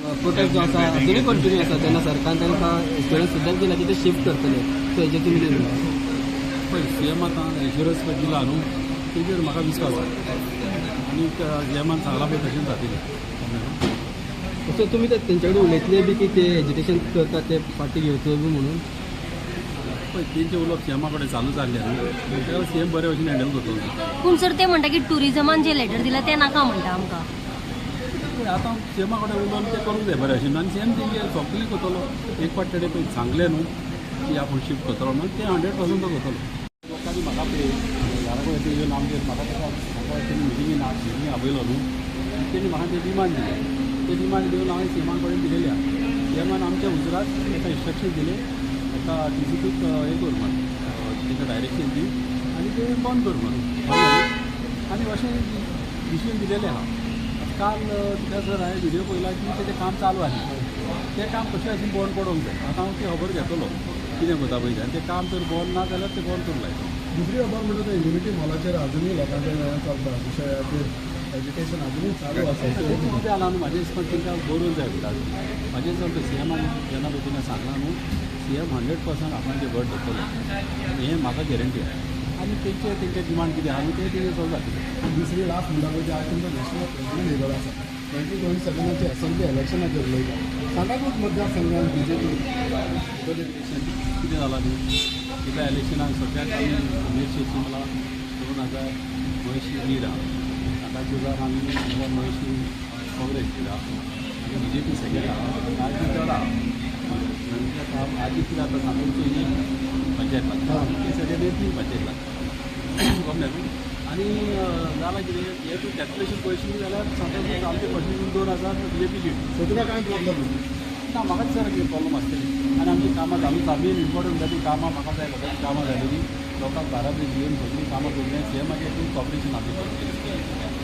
Protest जो आसा अजुनूय कंटिन्यू आसा तेन्ना सरकारान तांकां एश्योरन्स सुद्दां दिला की ते शिफ्ट करतले. सो हेजेर तुमी कितें म्हणटा? पळय, सीएम आतां एश्योरन्स पळय दिला न्हू, तेजेर म्हाका विस्वास आसा आनी सीएमान सांगलां पळय तशेंच जातलें. सो तुमी ते तेंचे कडेन उलयतले बी की ते एजिटेशन करता ते फाटीं घेवचे बी म्हणून? पळय, तेंचें उलोवप सीएमा कडेन चालू जाल्लें न्हू, ताका सीएम बरे भशेन हँडल करतलो. पूण सर, ते म्हणटा की टुरिजमान जे लेटर दिला तें नाका म्हणटा आमकां. पळय, आतां सीएमा कडेन उलोवन तें करूंक जाय बरें भशेन आनी सीएम तेंचे सोंपले करतलो. एक फावट तेणें पळय सांगलें न्हू की आपूण शिफ्ट करतलो म्हणून, तें 100% तो करतलो. लोकांनी म्हाका पळय घरा कडेन येवन आमगेर म्हाका ताका म्हाका तेणी मिटिंगे ना मिटिंगे आपयलो न्हू, तेणी म्हाका ते डिमांड दिले. ते डिमांड दिवन हांवें सीएमा कडेन दिलेले आहा. सीएमान आमच्या हुजरात ताका इन्स्ट्रक्शन दिले, ताका डीजीपीक हें कर म्हणून, ताका डायरेक्शन दी आनी ते बंद कर म्हणून. आनी अशें डिसिजन दिलेलें आहा. काल तुका सर हांवें व्हिडियो पळयला की तेजें काम चालू आसलें. तें काम कशें अशें बंद पडोंक जाय. आतां हांव ती खबर घेतलो कितें करता पळय तें, आनी तें काम जर बंद ना जाल्यार तें बंद करूंक लायतलो. दुसरी खबर म्हणटा ते युनिटी मॉलाचेर अजुनूय लोकांचें हें चलता, विशयाचेर एजिटेशन अजुनूय चालू आसा. तें कितें जालां न्हू, म्हाजें दिसता तांकां बरोवंक जाय म्हणटा. म्हाजें दिसता सीएमान जेन्ना पळय तिणें सांगलां न्हू, सीएम 100% आपणाचें घट धरतलो आनी हें म्हाका गॅरंटी आहा. आनी तेंचे तेंचे डिमांड कितें आहा न्हू तें तेंचे सोल्व जातलें. दुसरी लास्ट म्हणटा पळय, आज तुमचो नॅशनल प्रेसिडेंट येयलो आसा, 2027चे एसेंब्ली इलेक्शनाचेर उलयता. सांताक्रूज मतदारसंघात बीजेपी इलेक्शन कितें जालां न्हू, एका इलेक्शनाक सद्याक आमी उमेदशेची मला 2900 लीड आहा. सांताक्रुजार आमी 2900 काँग्रेस लीड आहा आनी बीजेपी सेकेंड आहा, आजी थर्ड आहा. आजी कितें जाता, सांताक्रूजची एक पंचायत लागता, ती सगळे तीन पंचायत लागता, कळ्ळें न्हू. आनी जालां कितें, हें तूं कॅल्कुलेशन पळयशी जाल्यार सांताक्रूज आमचे पळयशी 2000 बीजेपी लीड. सो तुका कांय प्रॉब्लम ना? ना, म्हाका सर कितें प्रॉब्लम आसतली. आनी आमची कामां चालू आसा. मेन इम्पॉर्टंट म्हणटा ती कामां म्हाका जाय, लोकांची कामां जालेली, लोकांक बाराबरी दिवन सगळीं कामां करूंक जाय. सीएमाचें खूब कॉपरेशन आमचें.